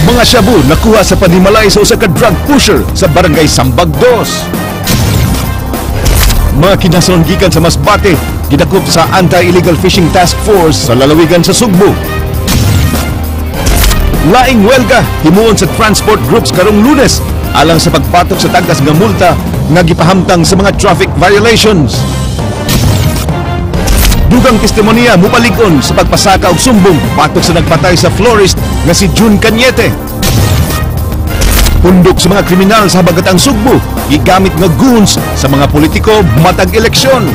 Mga shabu nakuha sa panimalay sa usa ka drug pusher sa Barangay Sambag 2. Mga kinason gikan sa Masbate gidakop sa Anti-Illegal Fishing Task Force sa lalawigan sa Sugbo. Laing welga himuon sa transport groups karong Lunes alang sa pagbatok sa tag-as nga multa nga gipahamtang sa mga traffic violations. Dugang testimonya mubalikon sa pagpasaka og sumbong batok sa nagpatay sa florist nga si June Cañete. Pundok sa mga kriminal sa Habagatang Sugbo, gigamit nga goons sa mga politiko matag eleksyon.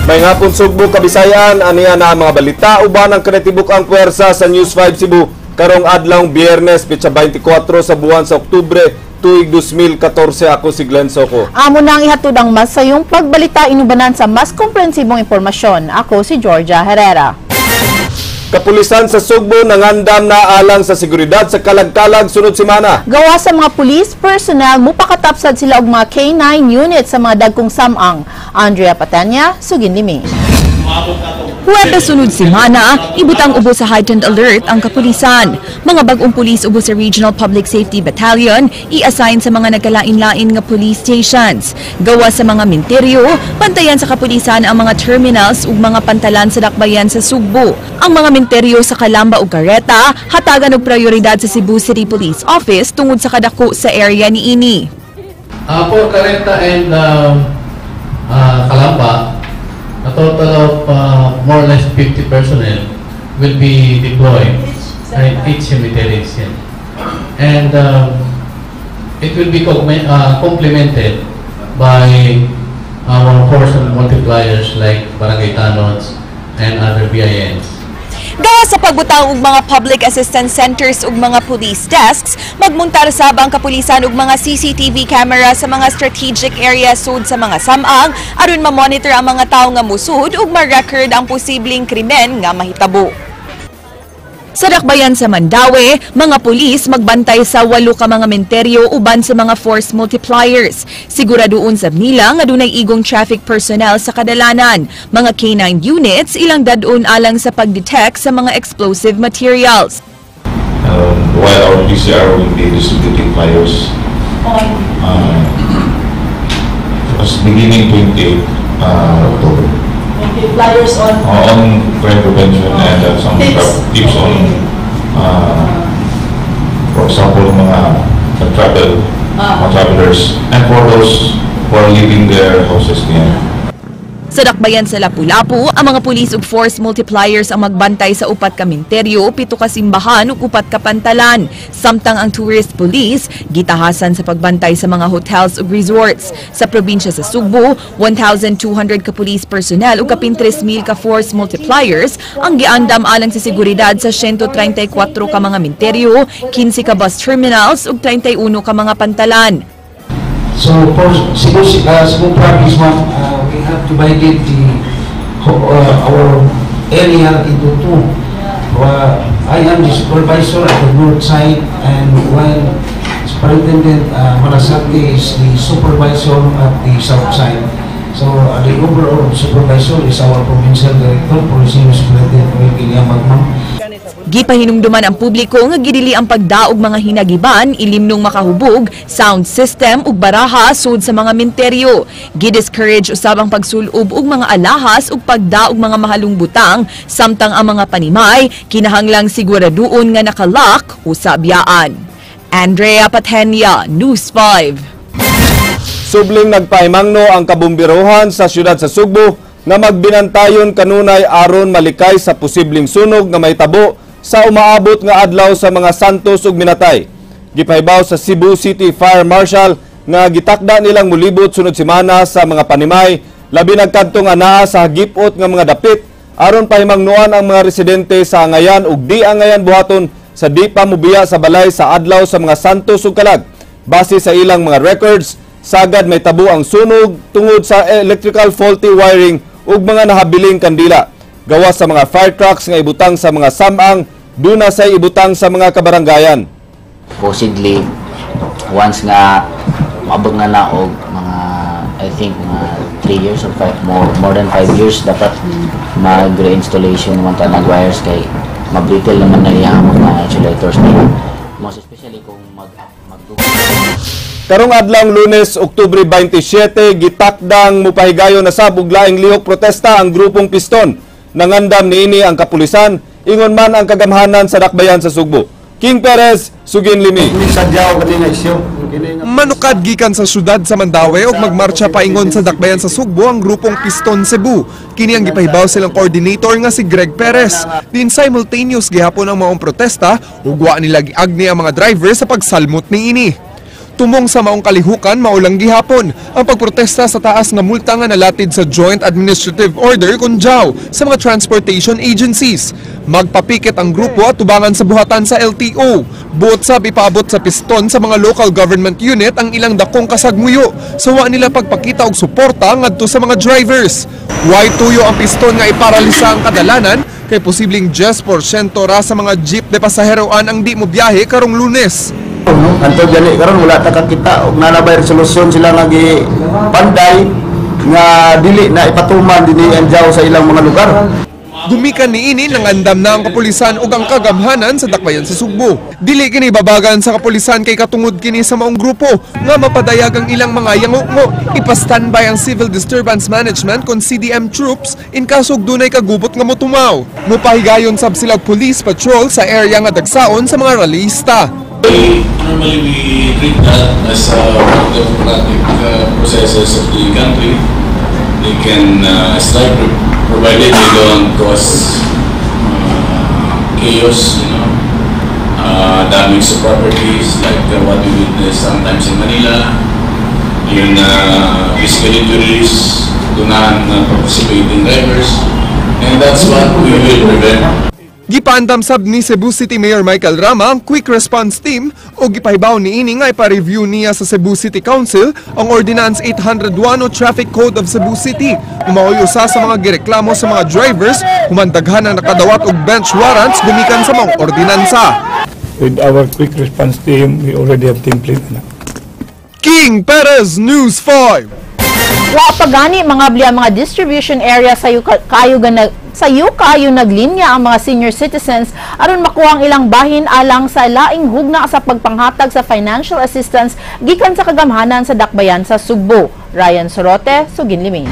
May hapon Sugbo, Kabisayan, aniya na ang mga balita uban ang kanatibuk ang puwersa sa News 5 Cebu karong adlawng Biyernes, petsa 24 sa buwan sa Oktubre, tuig 2014. Ako si Glenn Soco. Amo na ang ihatod ang mas sayong pagbalita inubanan sa mas komprehensibong impormasyon. Ako si Georgia Herrera. Kapulisan sa Sugbo nangandam na alang sa seguridad sa kalag-kalag sunod semana. Gawa sa mga police personnel, mupakatapsad sila og mga K9 unit sa mga dagkong samang. Andrea Patanya, sugin limi. Huwebes sunod semana, ibutang ubo sa heightened alert ang kapulisan. Mga bag-ong pulis ubo sa Regional Public Safety Battalion i-assign sa mga nagkalain-lain nga police stations. Gawa sa mga minteryo, bantayan sa kapulisan ang mga terminals ug mga pantalan sa dakbayan sa Sugbo. Ang mga minteryo sa Calamba ug Careta hatagan og prioridad sa Cebu City Police Office tungod sa kadako sa area niini. For Careta and Calamba, a total of more or less 50 personnel will be deployed in each cemetery. Yeah. And it will be complemented by our force multipliers like Barangay Tanods and other BINs. Gawa sa pagbutang og mga public assistance centers ug mga police desks, magmuntar sab ang kapulisan og mga CCTV camera sa mga strategic areas sud sa mga samang aron ma-monitor ang mga tawo nga musud ug ma-record ang posibleng krimen nga mahitabo. Sa dakbayan sa Mandaue, mga pulis magbantay sa 8 ka mga menteryo uban sa mga force multipliers. Siguraduon sab nila nga dunay igong traffic personnel sa kadalanan. Mga K9 units ilang dadon alang sa pag-detect sa mga explosive materials. While our PCR will be distributing flyers as beginning 28 October. Okay, flyers on On crime prevention and some tips. Tips on, for example, mga travel, mga travelers, and for those who are leaving their houses niya. Sa dakbayan sa Lapu-Lapu, ang mga pulis ug force multipliers ang magbantay sa 4 ka minteryo, 7 ka simbahan ug 4 ka pantalan. Samtang ang tourist police gitahasan sa pagbantay sa mga hotels ug resorts. Sa probinsya sa Sugbo, 1,200 ka police personnel ug kapin 3,000 ka force multipliers ang giandam alang sa seguridad sa 134 ka mga minteryo, 15 ka bus terminals ug 31 ka mga pantalan. So for Cebu Province, ma'am, we have divided our area into two. I am the supervisor at the north side, and while Superintendent Malasarte is the supervisor at the south side. So the overall supervisor is our provincial director, Police Superintendent Noel Guillamag, ma'am. Gipahinumduman ang publiko nga gidili ang pagdaog mga hinagiban, ilimnong makahubog, sound system ug baraha sud sa mga minteryo. Gi-discourage usab ang pagsulob og mga alahas ug pagdaog mga mahalong butang, samtang ang mga panimay kinahanglang siguraduon nga nakalock o sabyaan. Andrea Patenia, News 5. Subling nagpahimangno ang kabumbirohan sa siyudad sa Sugbo nga magbinantayon kanunay aron malikay sa posibleng sunog nga mahitabo sa umaabot nga adlaw sa mga santos ug minatay. Gipahibaw sa Cebu City Fire Marshal nga gitakda nilang mulibot sunod semana sa mga panimay, labi nagkadtong anaa sa hagipot nga mga dapit aron pahimangnoan ang mga residente sa angayan ug di angayan buhaton sa di pa mobiya sa balay sa adlaw sa mga santos ug kalag. Base sa ilang mga records, sagad may tabo ang sunog tungod sa electrical faulty wiring ug mga nahabiling kandila. Gawa sa mga fire trucks nga ibutang sa mga samang, duna say ibutang sa mga kabaranggayan. Supposedly, once nga maabot nga na og mga I think mga 3 years or 5, more than 5 years dapat mag-reinstallation man ta nag wires kay mabrittle naman na iya ang mga insulators nila. Most especially kung mag mag Karong adlawng Lunes, Oktubre 27, gitakdang mupahigayon na sab og laing lihok protesta ang grupong Piston. Nangandam niini ang kapulisan, ingon man ang kagamhanan sa dakbayan sa Sugbo. King Perez, sugin limi. Manukad gikan sa syudad sa Mandaue og magmarcha paingon sa dakbayan sa Sugbo ang grupong Piston Cebu. Kini ang gipahibaw silang coordinator nga si Greg Perez. Din simultaneous gihapon ang maong protesta ug wa nila giagni ang mga driver sa pagsalmot niini. Tumong sa maong kalihukan, maulang gihapon ang pagprotesta sa taas nga multa nga nalatid sa Joint Administrative Order kon JAO sa mga transportation agencies. Magpapikit ang grupo at tubangan sa buhatan sa LTO. Buot sab ipaabot sa Piston sa mga local government unit ang ilang dakong kasagmuyo sa wa nila pagpakita og suporta ngadto sa mga drivers. Way tuyo ang Piston nga iparalisa ang kadalanan kay posibleng 10% ra sa mga jeep de pasaheroan ang di mo biyahe karong Lunes. No? Anto gani karon wala ta kakita og naa na bay resolusyon sila nga panday nga dili na ipatuman dinhi ang JAO sa ilang mga lugar. Gumikan niini, nangandam na ang kapulisan ug ang kagamhanan sa dakbayan sa Sugbo. Dili kini babagan sa kapulisan kay katungod kini sa maong grupo nga mapadayag ang ilang mga yangungo. Ipa-standby ang Civil Disturbance Management kon CDM troops in kaso dunay kagubot nga motumaw. Mupahigayon sab sila og police patrol sa area nga dagsaon sa mga rallyista. Normally, we treat that as one of the democratic processes of the country. They can strike provided they don't cause chaos, damage to properties like what we witness sometimes in Manila, yung physical injuries to non-participating drivers, and that's what we will prevent. Gipaandam sab ni Cebu City Mayor Michael Rama ang Quick Response Team o gipahibaw niini nga ipa-review niya sa Cebu City Council ang Ordinance 801 o Traffic Code of Cebu City. Mao'y usa sa mga gireklamo sa mga drivers human daghan ang nakadawat og bench warrants gumikan sa mga ordinansa. With our quick response team, we already have template na. King Perez, News 5. Wa pa gani mga ang mga distribution area sayo kaayo naglinya ang mga senior citizens aron makuha ang ilang bahin alang sa laing hugna sa pagpanghatag sa financial assistance gikan sa kagamhanan sa dakbayan sa Sugbo. Ryan Sorote, sugin limi.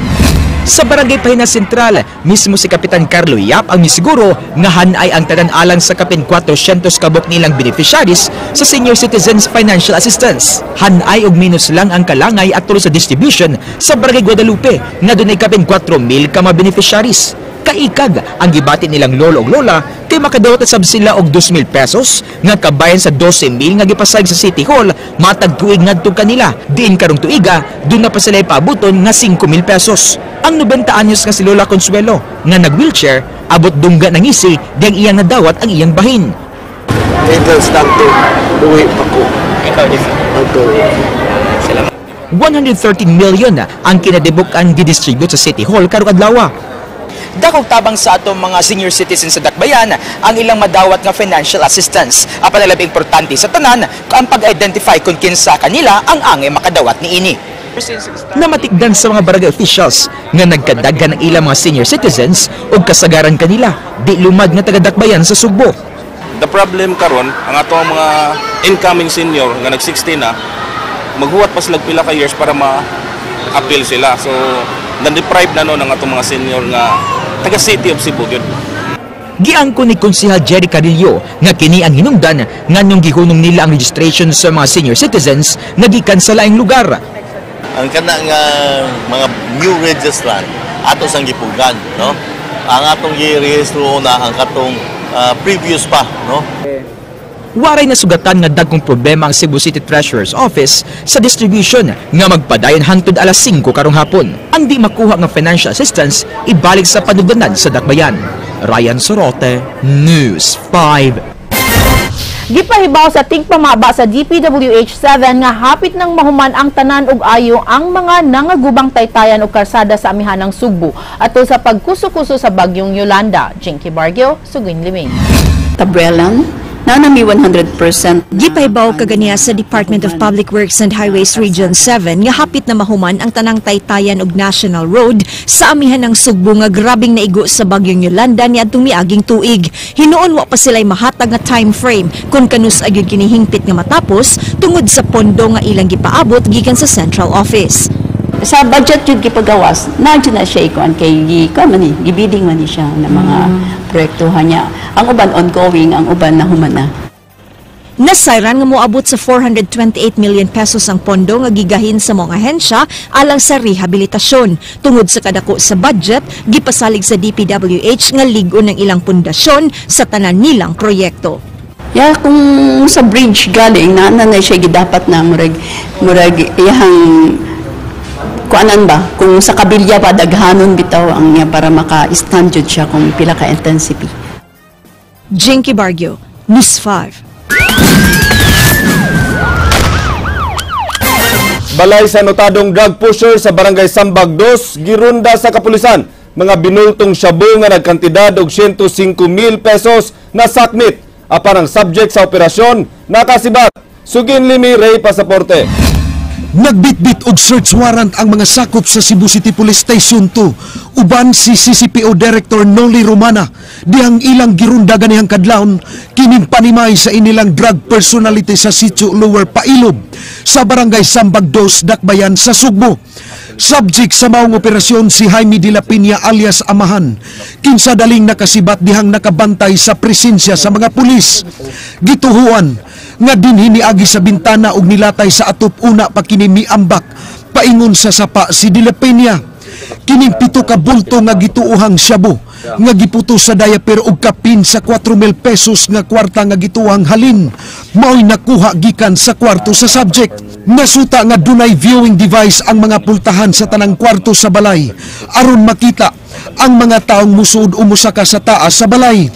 Sa Barangay Pahina Central, mismo si Kapitan Carlo Yap ang misiguro nga hanay ang tanan alang sa kapin 400 kabuk nilang beneficiaries sa Senior Citizens Financial Assistance. Hanay og minus lang ang kalangay at sa distribution sa Barangay Guadalupe nga dunay kapin 4,000 ka mga beneficiaries. Kaikag ang gibati nilang lolo ug lola kay makadawat sab sila og 2,000 pesos nga kabayan sa 12,000 nga gipasayg sa City Hall matag tuig ngadto kanila. Diin karong tuiga duna pa sila ipabuton nga 5,000 pesos. Ang 90 anyos nga si Lola Consuelo nga nag-wheelchair abot dungga ng ngisi diyang iyang nadawat ang iyang bahin. Angels lang to, uwi pa ko. Ikaw din. Salamat. 113 million ang kinadibuk-an gidistribute sa City Hall karong adlaw. Dakong tabang sa atong mga senior citizens sa Dakbayan ang ilang madawat nga financial assistance. Apan labi importante sa tanan ang pag-identify kung kinsa kanila ang angay makadawat niini. Namatikdan sa mga barangay officials nga nagkadaghan ang ilang mga senior citizens ug kasagaran kanila di lumad nga taga-Dakbayan sa Sugbo. The problem karon ang ato ang mga incoming senior nga nag 60 na, maghuwat pa sila pila ka years para ma-appeal sila. So na-deprive na no ng atong mga senior nga taga City of Cebu gyud. Giangko ni Konsehal Jerry Carillo nga kini ang hinungdan nganong gihunong nila ang registration sa mga senior citizens nga gikan sa laing lugar. Ang kana nga mga new registrant ato sang gipugan, no? Ang atong girehistro na ang katong previous pa, no? Waray nasugatan nga dagkong problema ang Cebu City Treasurer's Office sa distribution nga magpadayon hangtod alas 5 karong hapon. Ang di makuha nga financial assistance ibalik sa panugdanan sa Dakbayan. Ryan Sorote, News 5. Gipahibaw sa tigpamaba sa DPWH 7 nga hapit nang mahuman ang tanan ug ayo ang mga nangagubang taytayan og karsada sa amihanang Sugbo atol sa pagkuso-kuso sa bagyong Yolanda. Jinky Bargio, sugin liming. Tabrelan, Na nami 100%. Gipahibaw kaganiya sa Department of Public Works and Highways Region 7 nga hapit na mahuman ang tanang taytayan og National Road sa amihan ng Sugbo nga grabing naigo sa bagyong Yolanda niadtong miaging tuig. Hinuon wa pa sila'y mahatag nga time frame kung kanus agyud kini hingpit nga matapos tungod sa pondo nga ilang gipaabot gikan sa central office. Sa budget jud gipagawas, na jud na siya ikuan kay gi kuan man ni, gibiding man ni siya na mga proyektuhan niya. Ang uban ongoing, ang uban nahuman na. Nasayran nga moabot sa 428 million pesos ang pondo nga gigahin sa mga ahensya alang sa rehabilitasyon. Tungod sa kadako sa budget, gipasalig sa DPWH nga lig-on ng ilang pundasyon sa tanan nilang proyekto. Ya, kung sa bridge galing na na, na siya gidapat na murag murag iyang kuanan ba kung sa kabilya pa daghanon bitaw ang niya para maka-stand jud siya kung pila ka intensity. Jinky Bargio, News 5. Balay sa notadong drug pusher sa Barangay Sambag 2, girunda sa kapulisan. Mga binultong shabu nga nagkantidad og 105,000 pesos na sakmit. Apan ang subject sa operasyon, nakasibat. Sugin Limi, Ray Pasaporte. Nagbitbit og search warrant ang mga sakop sa Cebu City Police Station 2 uban si CCPO Director Noli Romana dihang ilang girunda ganihang kadlawon kining panimay sa inilang drug personality sa Sitio Lower Pailob sa Barangay Sambag 2, Dakbayan sa Sugbo. Subject sa maong operasyon si Jaime de la Peña alias Amahan, kinsa daling nakasibat dihang nakabantay sa presensya sa mga pulis. Gituhuan nga dinhi niagi sa bintana og nilatay sa atop una pa kini miambak paingon sa sapa si de la Peña. Kining 7 ka bulto nga gituohang shabu nga giputo sa diaper og kapin sa 4,000 pesos nga kwarta nga gituohang halin maoy nakuha gikan sa kwarto sa subject. Nasuta nga dunay viewing device ang mga pultahan sa tanang kwarto sa balay aron makita ang mga taong musuod o musaka sa taas sa balay.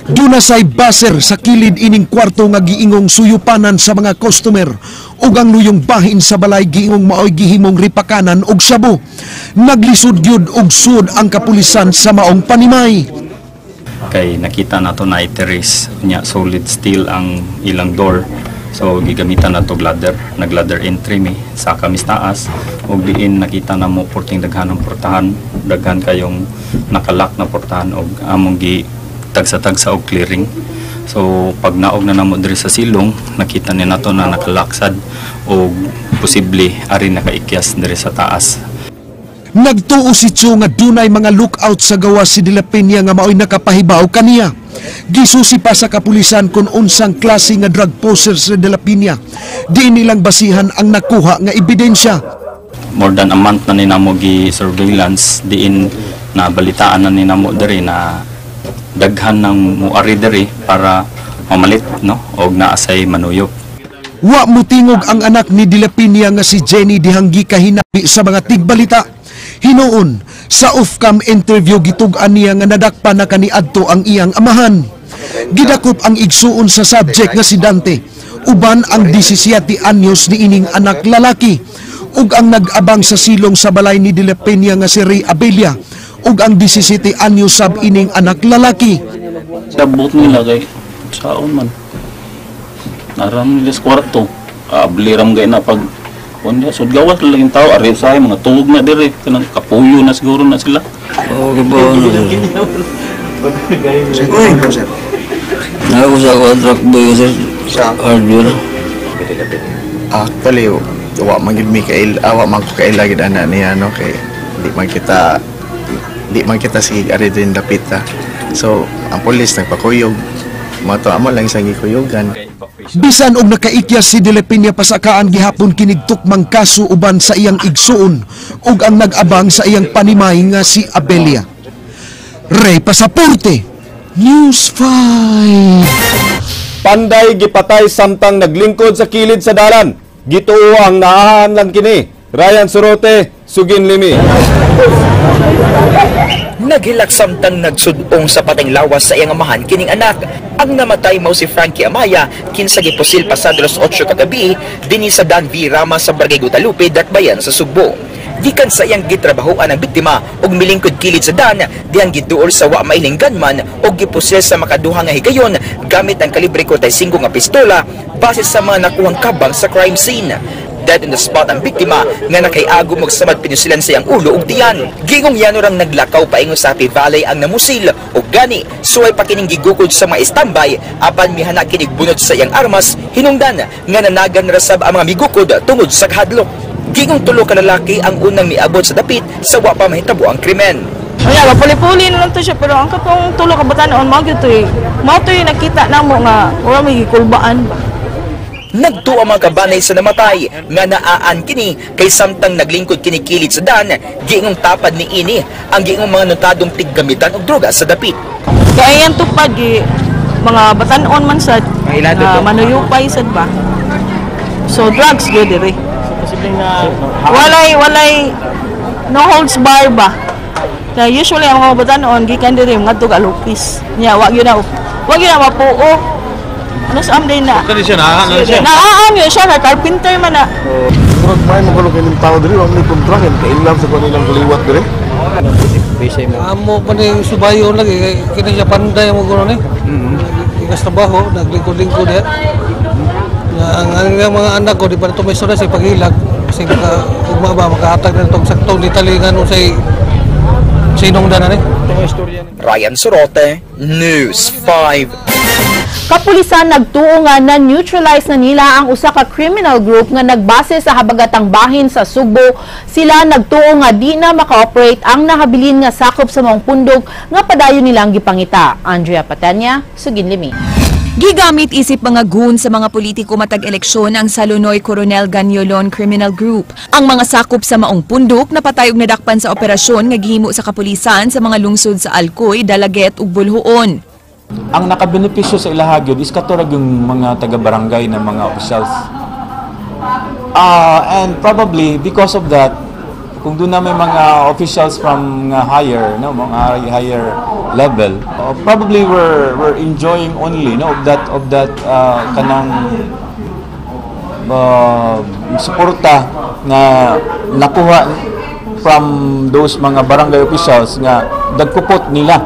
Duna say baser sa kilid ining kwarto nga giingong suyupanan sa mga customer ug ang luyong bahin sa balay giingong maoy gihimong ripakanan og shabu. Naglisod gyud og sud ang kapulisan sa maong panimay. Kay nakita nato na terrace nya solid steel ang ilang door. So gigamitan nato ladder, nagladder entry mi sa kamis taas ug diin nakita namo porting daghan ang portahan, daghan kayong nakalock na portahan og among gi tagsa-tagsa og clearing. So pag naog na namo diri sa silong, nakita ni nato na nakalaksad og posible ari nakaikyas diri sa taas. Nagtuo si Chu nga dunay mga lookout sa gawas si de la Peña nga maoy nakapahibaw kaniya. Gisusi pa sa kapulisan kung unsang klase nga drug pusher si de la Peña. Di nilang basihan ang nakuha nga ebidensya. More than a month na ni namo gi surveillance diin na balitaan na ni namo diri na daghan ng muari diri para mamalit, no, og naa say manuyop. Wa mutingog ang anak ni de la Peña nga si Jenny dihang gikahinabi sa mga tigbalita. Hinuon sa off-cam interview gitug-an niya nga nadakpan na kaniadto ang iyang amahan. Gidakop ang igsuon sa subject nga si Dante uban ang 17 anyos ni ining anak lalaki ug ang nag-abang sa silong sa balay ni de la Peña nga si Ray Abella ug ang 17 anyos sab ining anak lalaki. Sabot nila kay saon man. Naram nila sa kwarto. Abliram gay na pag kunya so gawas lang yung tao ari say mga tuog na dire kanang kapuyo na siguro na sila. Oh, sir. Ako sa contract boy sir. Hardware. Actually, wa man gid mi kail, wa man ko kaila gid ana niya no kay di man kita sige ari din dapita. So, ang pulis nagpakuyog. Mato amo lang isang gikuyugan. Bisan og nakaikyas si de la Peña pasakaan gihapon kinigtukmang kaso uban sa iyang igsuon ug ang nag-abang sa iyang panimay nga si Abelia. Ray Pasaporte, News 5. Panday gipatay samtang naglingkod sa kilid sa dalan. Gituo ang naahan lang kini. Ryan Sorote, Sugin Limi. Naghilak samtang nagsudong sa pateng lawas sa iyang amahan kining anak. Ang namatay mao si Frankie Amaya kinsa gipusil pasado alas 8 kagabi dinhi sa Dan V. Rama sa Barangay Guadalupe, Dakbayan sa Sugbo. Gikan sa iyang gitrabahoan ang biktima ug milingkod kilid sa dan dihang giduol sa wa mailing gunman ug gipusil sa makaduha nga higayon gamit ang kalibre 45 nga pistola base sa mga nakuhang kabang sa crime scene. Dead on the spot ang biktima nga nakaiagom og samad pinusilan sa iyang ulo ug tiyan. Gingong yano rang naglakaw paingon sa Happy Valley ang namusil ug gani suway pa kining gigukod sa mga standby apan mihana kinig bunot sa iyang armas hinungdan nga nanagan rasab ang mga migukod tungod sa kahadlok. Gingong tulo ka lalaki ang unang miabot sa dapit sa wa pa mahitabo ang krimen. Kaya mapuli-puli na lang to siya pero ang katong tulo ka batanon mao gyud to eh. Mao to yung nakita namo nga ora may gikulbaan ba. Nagtuo ang mga kabanay sa namatay nga naaan kini kay samtang naglingkod kini kilid sa dan, giingong tapad ni ini ang giingong mga notadong tiggamitan og droga sa dapit. Kaya yan tupad gi mga batanon man sad, manuyupay sad ba. So drugs gyud diri. Walay no holds bar ba. Kaya usually ang mga batanon gikan diri ngadto Alupis. Nya wa gyud na mapuo. Ano sa amday na? Kani siya, naaan na siya. Naaan yun siya, na carpenter man na. Murag may magulo kay ning tao diri, wa man kontra kay kailam sa kanilang kaliwat diri. Amo pa ni subayon lagi kay kini siya panday mo kuno ni. Gikas trabaho, naglingkod-lingkod diha. Ang mga anak ko di pa to may sura sa paghilag kasi maka ugma ba makahatag na tong saktong ditalingan usay sinong dana ni. Ryan Sorote, News 5. Kapulisan nagtuo nga na-neutralize na nila ang usa ka criminal group nga nagbase sa habagatang bahin sa Sugbo. Sila nagtuo nga di na maka-operate ang nahabilin nga sakop sa maong pundok nga padayon nilang gipangita. Andrea Patanya, Suginlimi. Gigamit isip mga goon sa mga politiko matag eleksyon ang Salonoy Coronel Ganyolon Criminal Group. Ang mga sakop sa maong pundok napatay og nadakpan sa operasyon nga gihimo sa kapulisan sa mga lungsod sa Alcoy, Dalaguete ug Boljoon. Ang nakabenepisyo sa ilaha gyud is katurag yung mga taga-barangay na mga officials. And probably because of that, kung doon na may mga officials from higher, no, mga higher level, probably we're enjoying only, no, of that kanang suporta nga nakuha from those mga barangay officials nga dagkupot nila.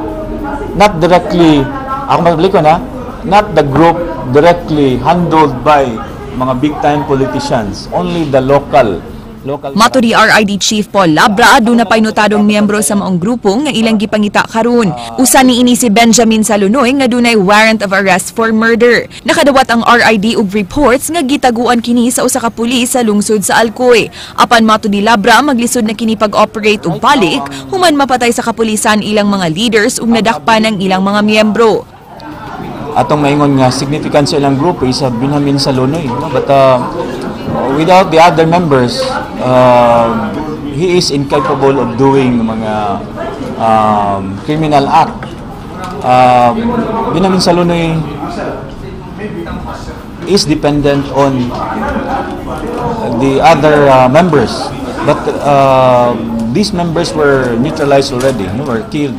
Not directly, ako mabalik ko na, not the group directly handled by mga big time politicians, only the local local. Mato ni RID Chief Paul Labra, aduna pa'y notadong miyembro sa maong grupo nga ilang gipangita karon. Usa ni ini si Benjamin Salonoy nga dunay warrant of arrest for murder. Nakadawat ang RID og reports nga gitaguan kini sa usa ka pulis sa lungsod sa Alcoy. Apan mato ni Labra, maglisod na kini pag-operate og balik human mapatay sa kapulisan ilang mga leaders ug nadakpan ang ilang mga miyembro. Atong maingon nga significant sa ilang grupo is Benjamin Salonoy, no? But without the other members, he is incapable of doing mga criminal act. Benjamin Salonoy is dependent on the other members, but these members were neutralized already, no, were killed.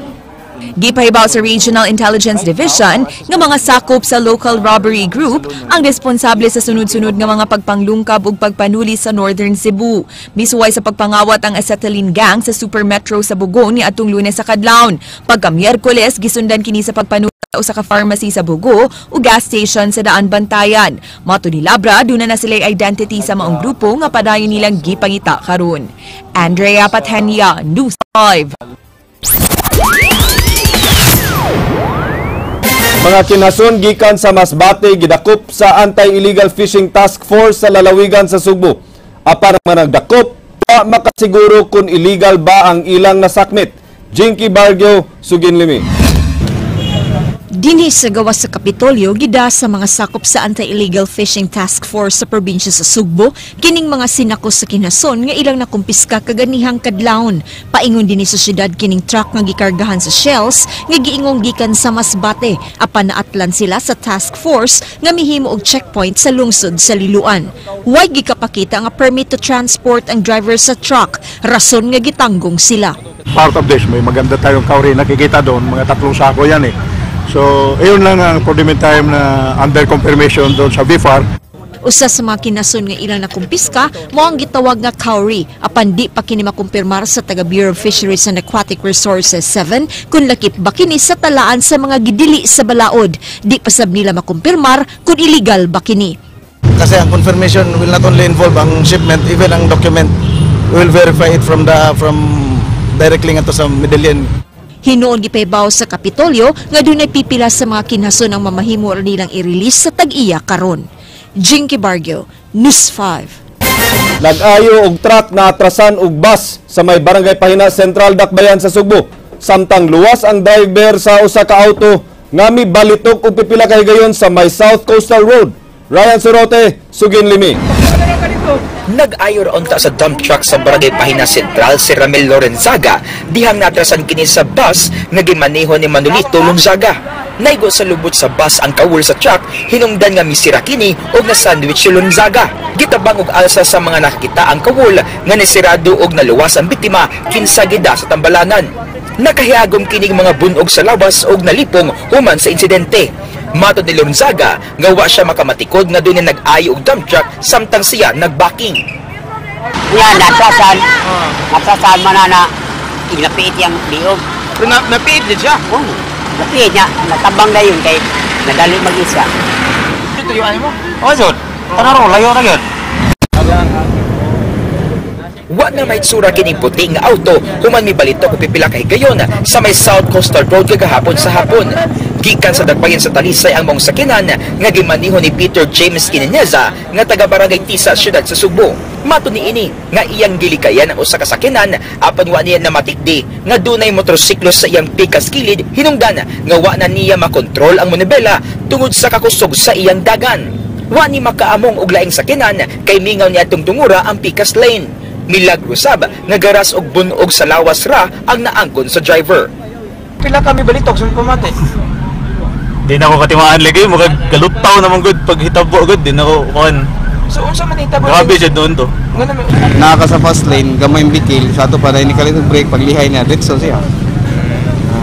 Gipahibaw sa Regional Intelligence Division nga mga sakop sa local robbery group ang responsable sa sunod-sunod nga mga pagpanglungkab ug pagpanuli sa Northern Cebu. Misuway sa pagpangawat ang acetylene gang sa Super Metro sa Bogo ni atong Lunes sa kadlawon. Pagka Miyerkules, gisundan kini sa pagpanuli sa usa ka pharmacy sa Bogo ug gas station sa Daan Bantayan. Mato ni Labra, duna na sila'y identity sa maong grupo nga padayon nilang gipangita karon. Andrea Patenia, News 5. Mga kinason gikan sa Masbate gidakop sa Anti-Illegal Fishing Task Force sa lalawigan sa Sugbo. Apan ang mga nagdakop, wa makasiguro kung illegal ba ang ilang nasakmit. Jinky Bargio, Suginlimi. Dinhi sa gawas sa Kapitolyo, gida sa mga sakop sa Anti-Illegal Fishing Task Force sa probinsya sa Sugbo, kining mga sinako sa kinason nga ilang nakumpiska kaganihang kadlawon. Paingon dinhi sa syudad kining truck nga gikargahan sa shells nga giingong gikan sa Masbate, apan naatlan sila sa task force nga mihimo og checkpoint sa lungsod sa Liloan. Way gikapakita nga permit to transport ang driver sa truck, rason nga gitanggong sila. Part of this, may maganda tayong kauri nakikita doon, mga 3 sako yan eh. So, ayun lang ang for the meantime na under confirmation doon sa BFAR. Usa sa mga kinason nga ilang nakumpiska mao ang gitawag nga cowrie, apan di pa kini makumpirmar sa taga Bureau of Fisheries and Aquatic Resources 7 kung lakip ba kini sa talaan sa mga gidili sa balaod. Di pa sab nila makumpirmar kung illegal ba kini. Kasi ang confirmation will not only involve ang shipment, even ang document. We will verify it from directly nga to sa Medellin. Hinuon gipahibaw sa Kapitolyo nga dunay pipila sa mga kinason ang mamahimo ra nilang i-release sa tag-iya karon. Jinky Bargo, News 5. Nag-ayo og truck na atrasan og bus sa may Barangay Pahina Central, Dakbayan sa Sugbo. Samtang luwas ang driver sa usa ka auto nga mibalitok og pipila ka higayon sa may South Coastal Road. Ryan Sorote, sugin limi. Nag-ayo ra unta sa dump truck sa Barangay Pahina Central si Ramil Lorenzaga dihang natrasan kini sa bus nga gimaneho ni Manolito Lonzaga. Naigo sa lubot sa bus ang kawol sa truck, hinungdan nga misira kini og na-sandwich si Lonzaga. Gitabang og alsa sa mga nakakita ang kawol nga nisirado og naluwas ang biktima kinsa gida sa tambalanan. Nakahiagom kining mga bunog sa lawas og nalipong human sa insidente. Matod ni Lonzaga nga wa siya makamatikod nga dunay nag-ayo og dump truck samtang siya nagbacking. Nga natrasan, natrasan man na inapiit yung liog. Pero napiit din siya? Oo, napiit niya. Natabang na yun kay nadali mag-isa. Ito yung ano mo? Oh, Jod. Tanaro, layo na yun. Wa na may tsura kining puti nga auto human mibalitok og pipila ka higayon sa may South Coastal Road kagahapon sa hapon. Gikan sa Dakbayan sa Talisay ang maong sakinan nga gimaniho ni Peter James Quineneza nga taga Barangay Tisa, siyudad sa Sugbo. Mato niini nga iyang gilikayan ang usa ka sakinan apan wa niya namatikdi nga dunay motorsiklo sa iyang pikas kilid, hinungdan nga wa na niya makontrol ang manibela tungod sa kakusog sa iyang dagan. Wa ni makaamong og laing sakinan kay mingaw niya atong tungura ang pikas lane. Milagro sab nga garas og bunog sa lawas ra ang naangkon sa driver. Pila kami balitok sa pamati. Di na ako katimaan lagi, murag kalutaw naman gud pag hitabo gud, di na ako kuan. So unsa man hitabo? Grabe siya doon to. Naka sa fast lane, gamay yung bikil, sa ato pa na ni kalit brake paglihay niya, ditso siya.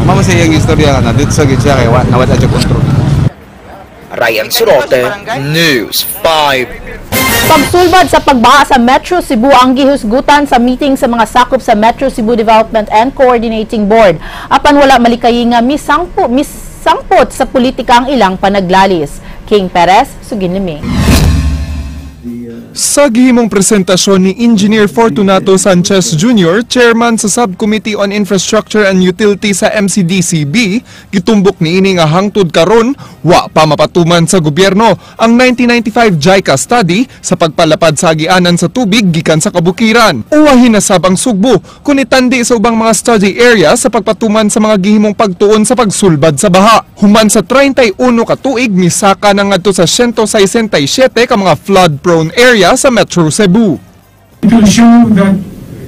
Mama sa iyang istorya na ditso gid siya kay wa nawala siya control. Ryan Sorote, News 5. Pagsulbad sa pagbaha sa Metro Cebu ang gihusgutan sa meeting sa mga sakop sa Metro Cebu Development and Coordinating Board. Apan wala malikayi nga misangpot sa politika ang ilang panaglalis. King Perez, sugin limi. Sa gihimong presentasyon ni Engineer Fortunato Sanchez Jr., Chairman sa Subcommittee on Infrastructure and Utility sa MCDCB, gitumbok niini nga hangtod karon wa pa mapatuman sa gobyerno ang 1995 JICA study sa pagpalapad sa agianan sa tubig gikan sa kabukiran. Uwahin na sab ang Sugbo kung itandi sa ubang mga study area sa pagpatuman sa mga gihimong pagtuon sa pagsulbad sa baha. Human sa 31 ka tuig, misaka na ngadto sa 167 ka mga flood-prone area sa Metro Cebu. It will show that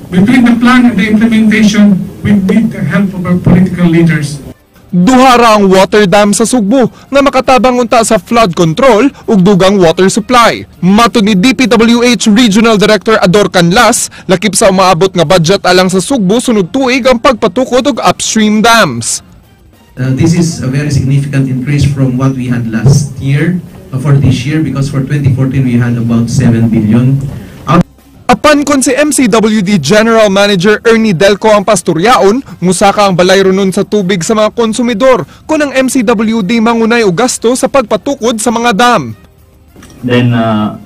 between the plan and the implementation, we need the help of our political leaders. Duha ra ang water dam sa Sugbo nga makatabang unta sa flood control ug dugang water supply. Matod ni DPWH Regional Director Ador Canlas, lakip sa umaabot nga budget alang sa Sugbo sunod tuig ang pagpatukod og upstream dams. This is a very significant increase from what we had last year, for this year, because for 2014 we had about 7 billion. Apan kon si MCWD General Manager Ernie Delco ang pasturyaon, musaka ang balay runon sa tubig sa mga konsumidor kung ang MCWD mangunay og gasto sa pagpatukod sa mga dam. Then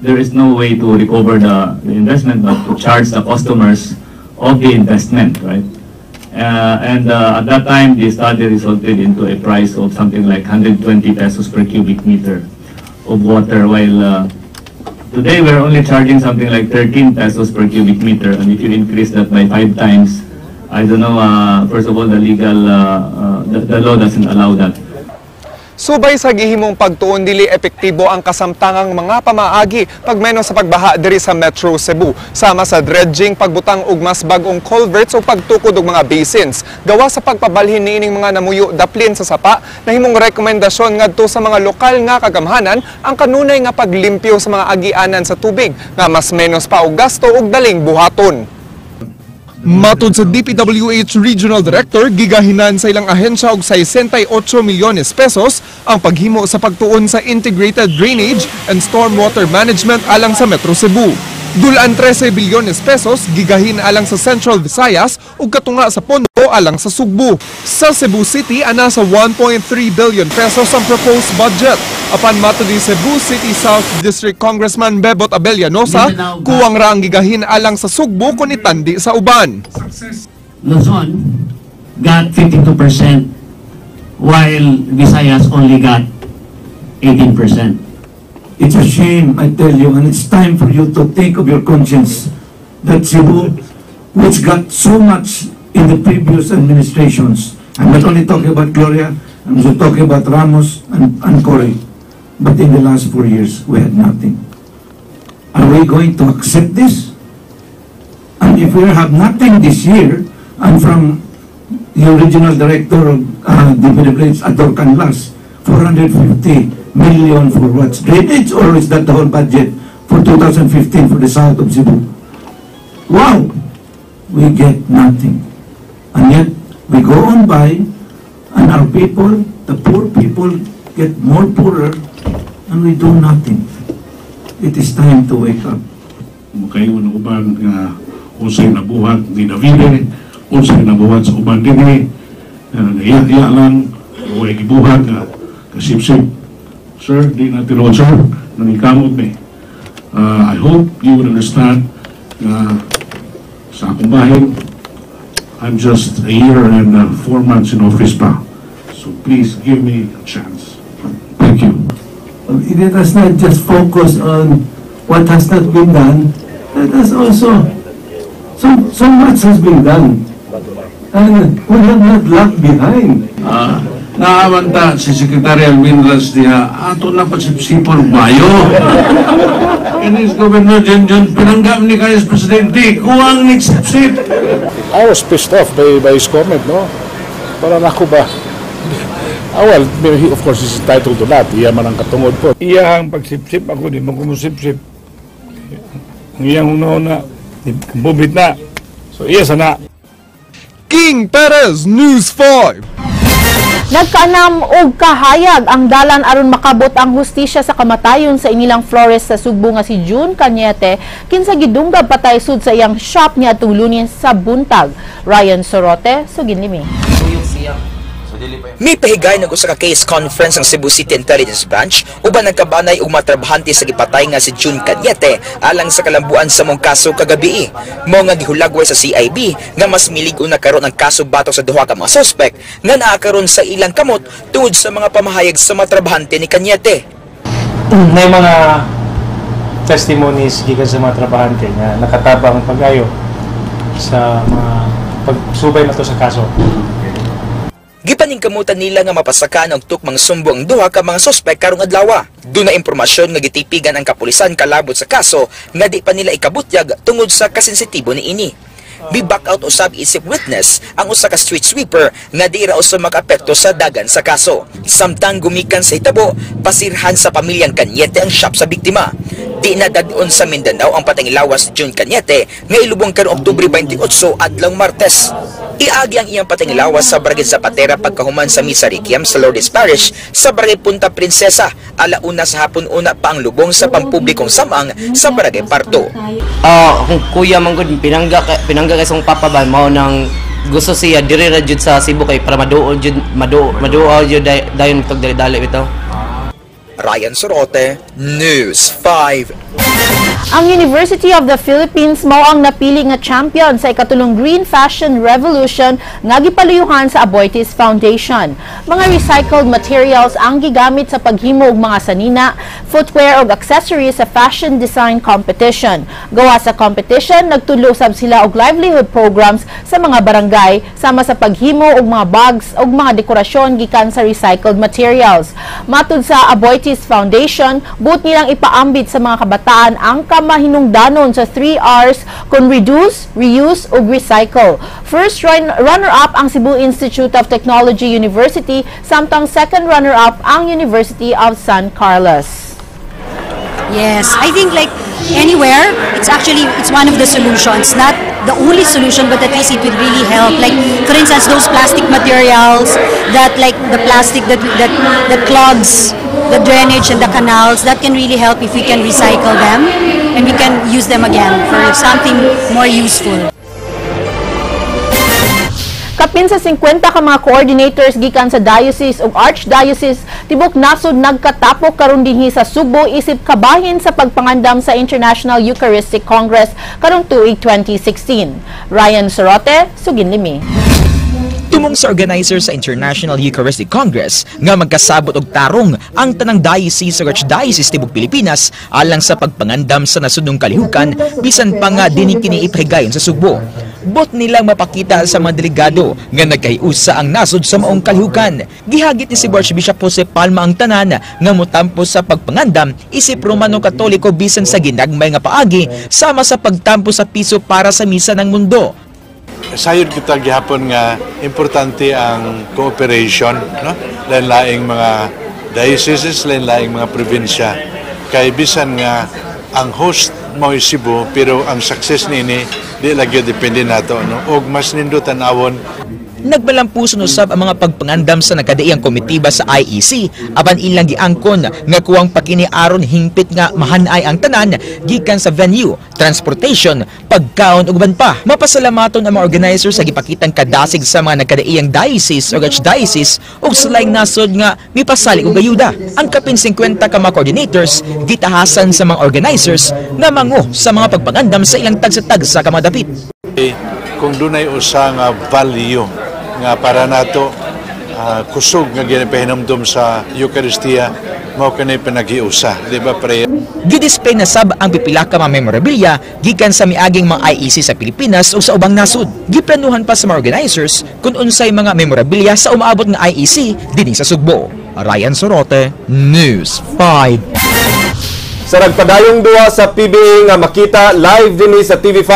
there is no way to recover the investment but to charge the customers of the investment, right? And at that time, the study resulted into a price of something like 120 pesos per cubic meter of water, while today we're only charging something like 13 pesos per cubic meter. And if you increase that by 5 times, I don't know, first of all, the legal, the law doesn't allow that. Subay sa gihimong pagtuon, dili epektibo ang kasamtangang mga pamaagi pagmenos sa pagbaha diri sa Metro Cebu, sama sa dredging, pagbutang og mas bag-ong culverts o pagtukod og mga basins. Gawa sa pagpabalhin niining mga namuyo daplin sa sapa, nahimong rekomendasyon ngadto sa mga lokal nga kagamhanan ang kanunay nga paglimpyo sa mga agianan sa tubig nga mas menos pa og gasto ug daling buhaton. Matod sa DPWH Regional Director, gigahinan sa ilang ahensya og 68 milyones pesos ang paghimo sa pagtuon sa integrated drainage and stormwater management alang sa Metro Cebu. Dulan 13 bilyones pesos gigahin alang sa Central Visayas ug katunga sa pondo alang sa Sugbo. Sa Cebu City, ana sa 1.3 billion pesos ang proposed budget. Apan matod ni Cebu City South District Congressman Bebot Abellanosa, kuwang ra ang gigahin alang sa Sugbo kun itandi sa uban. Luzon got 52% while Visayas only got 18%. It's a shame, I tell you, and it's time for you to think of your conscience that Cebu, which got so much in the previous administrations, I'm not only talking about Gloria, I'm also talking about Ramos and Cory, but in the last 4 years, we had nothing. Are we going to accept this? And if we have nothing this year, and from the original director of DPWH, Ador Canlas, 450 million for what? Drainage, or is that the whole budget for 2015 for the south of Cebu? Wow! We get nothing. And yet, we go on by, and our people, the poor people, get more poorer, and we do nothing. It is time to wake up. Makaingon ang uban nga unsay nabuhat ni Davide, unsay nabuhat sa uban dinhi, nga iya lang, way gibuhat nga kasipsip. Sir, di na tinuod, sir, nangikamot mi. I hope you would understand nga sa akong bahin, I'm just a year and 4 months in office pa. So please give me a chance. Thank you. Let us not just focus on what has not been done. Let us also, so, so much has been done. And we have not lagged behind. Ah, naawanta si Secretary Almendras diha, ato na pasipsipon bayo. Inis Governor Junjun, pinanggam ni kayos presidente, kuwang nigsipsip. I was pissed off by his comment, no? Para nako ba? Ah, well, he, of course, he's entitled to that. Iya man ang katungod po. Iyahang pagsipsip ako, di mo kumusipsip. Ang iyang una-una, di bubit na. So iya sana. King Perez, News 5. Nagkaanam og kahayag ang dalan aron makabot ang hustisya sa kamatayon sa inilang florist sa Sugbo nga si June Cañete, kinsa gidunggab patay sud sa iyang shop niadtong Lunes sa buntag. Ryan Sorote, sugin limi. Mipahigay ng usa ka case conference ang Cebu City Intelligence Branch uban ang kabanay ug mga trabahante sa gipatay nga si June Cañete alang sa kalambuan sa mong kaso kagabi. Mao nga gihulagway sa CIB nga mas milig-on na karon ang kaso batok sa duha ka mga suspek nga naa karon sa ilang kamot tungod sa mga pamahayag sa mga trabahante ni Cañete. May mga testimonies gikan sa mga trabahante nga nakatabang pag-ayo sa mga pagsubay na to sa kaso. Gipaningkamutan nila nga mapasakaan og tukmang sumbo ang duha ka mga suspek karong adlaw. Duna impormasyon nga gitipigan ang kapulisan kalabot sa kaso nga di pa nila ikabutyag tungod sa kasensitibo niini. Bi-back out usab isip witness ang usa ka street sweeper nga di ra usab makaapekto sa dagan sa kaso. Samtang gumikan sa hitabo, pasirhan sa pamilyang Cañete ang shop sa biktima. Di na dad-on sa Mindanao ang patayng lawas ni June Cañete nga ilubong karong Oktubre 28, adlong Martes. Iagi ang iyang patayng lawas sa Barangay Zapatera pagkahuman sa Misa Requiem sa Lourdes Parish sa Barangay Punta Princesa. Alauna sa hapon una pa ang lubong sa pampublikong samang sa Barangay Parto. Ah, akong kuya man gud pinangga kay song papa ba mao nang gusto siya diri ra jud sa Cebu kay para maduol jud maduol jud dayon tog dali-dali bitaw. Ryan Sorote, News 5. Ang University of the Philippines mao ang napili nga champion sa ikatulong Green Fashion Revolution nga gipaluyuhan sa Aboitiz Foundation. Mga recycled materials ang gigamit sa paghimo og mga sanina, footwear ug accessories sa fashion design competition. Gawa sa competition, nagtudlo usab sila og livelihood programs sa mga barangay sama sa paghimo og mga bags ug mga dekorasyon gikan sa recycled materials. Matud sa Aboitiz Foundation, buot nilang ipaambit sa mga kabataan ang kamahinungdanon sa 3 R's kon reduce, reuse ug recycle. First runner-up ang Cebu Institute of Technology University, samtang second runner-up ang University of San Carlos. Yes, I think like anywhere, it's actually, it's one of the solutions. Not the only solution, but at least it would really help. Like, for instance, those plastic materials that, like the plastic that clogs the drainage and the canals, that can really help if we can recycle them and we can use them again for something more useful. Kapin sa 50 ka mga coordinators gikan sa diocese ug archdiocese tibok nasod nagkatapok karon dinhi sa Sugbo isip kabahin sa pagpangandam sa International Eucharistic Congress karong tuig 2016. Ryan Sorote, Suginlimi. Tumong sa organizer sa International Eucharistic Congress nga magkasabot og tarong ang tanang diocese ug archdiocese tibok Pilipinas alang sa pagpangandam sa nasudnong kalihukan, bisan pa nga dinhi kini ipahigayon sa Sugbo. Buot nilang mapakita sa mga delegado nga nagkahiusa ang nasod sa maong kalihukan. Gihagit ni Cebu Archbishop Jose Palma ang tanan nga motampo sa pagpangandam isip Romano Katoliko bisan sa ginagmay nga paagi, sama sa pagtampo sa piso para sa misa ng mundo. Sayod kita gihapon nga importante ang cooperation, no, lain-laing mga dioceses, lain-laing mga probinsya, kay bisan nga ang host mo Cebu, pero ang success niini di lagi depende nato, no, og mas nindot tan-awon. Nagbalampuson usab ang mga pagpangandam sa nagkadaiyang komitiba sa IEC, apan ilang giangkon nga kuwang pa kini aron hingpit nga mahanay ang tanan gikan sa venue, transportation, pagkaon ug uban pa. Mapasalamaton ang mga organizer sa gipakitang kadasig sa mga nagkadaiyang diocese o archdiocese ug sa laing nasod nga mipasalig og ayuda. Ang kapin 50 ka mga coordinators gitahasan sa mga organizers nga mango sa mga pagpangandam sa ilang tagsa-tagsa ka mga dapit. Kung dunay usa nga value nga para nato, kusog nga ginapahinumdum sa Eucharistia, mao kani panaghiusa, di ba, pre? Gidisplay na sab ang pipila ka mga memorabilia gikan sa miaging mga IEC sa Pilipinas o sa ubang nasod. Giplanuhan pa sa mga organizers kung unsay mga memorabilia sa umaabot nga IEC dinhi sa Sugbo. Ryan Sorote, News 5. Sa nagpadayong duwa sa PBA nga makita live dinhi sa TV5,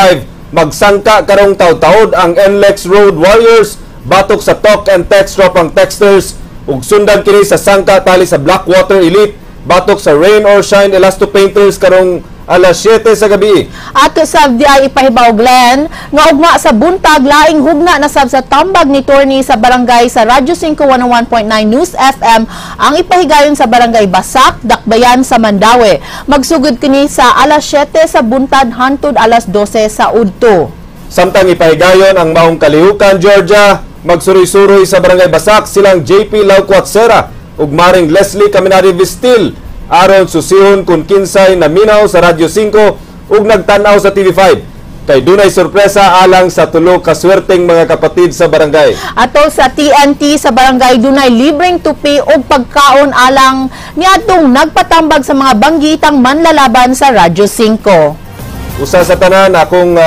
magsangka karong taud-taud ang NLEX Road Warriors batok sa Talk and Text Tropang Texters ug sundan kini sa sangka tali sa Blackwater Elite batok sa Rain or Shine Elasto Painters karong alas 7 sa gabi. Ato sab di ay ipahibaw, Glenn, nga ugma sa buntag laing hugna na sab sa tambag ni Torny sa barangay sa Radyo 5 101.9 News FM ang ipahigayon sa Barangay Basak, Dakbayan sa Mandaue. Magsugod kini sa alas 7 sa buntag hantod alas 12 sa udto. Samtang ipahigayon ang maong kalihukan, Georgia, magsuroy-suroy sa Barangay Basak silang JP Laucuatsera ug Maring Leslie Caminari Vistil aron susihon kung kinsay naminaw sa Radyo 5 ug nagtan-aw sa TV5. Kay dunay sorpresa alang sa tulo ka swerteng mga kapatid sa barangay. Ato sa TNT sa barangay, dunay libreng tupi ug pagkaon alang niadtong nagpatambag sa mga banggitang manlalaban sa Radyo 5. Usa sa tanan, akong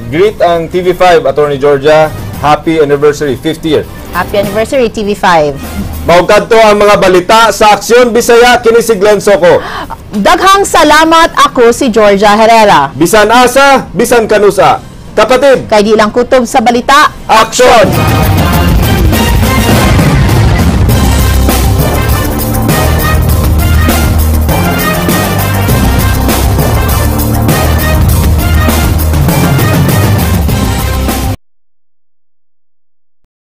greet ang TV5, Attorney Georgia. Happy anniversary, 50th year. Happy anniversary, TV5. Mao kadto ang mga balita sa Aksyon Bisaya, kini si Glenn Soco. Daghang salamat, ako si Georgia Herrera. Bisan asa, bisan kanusa. Kapatid, kay di lang kutob sa balita. Action!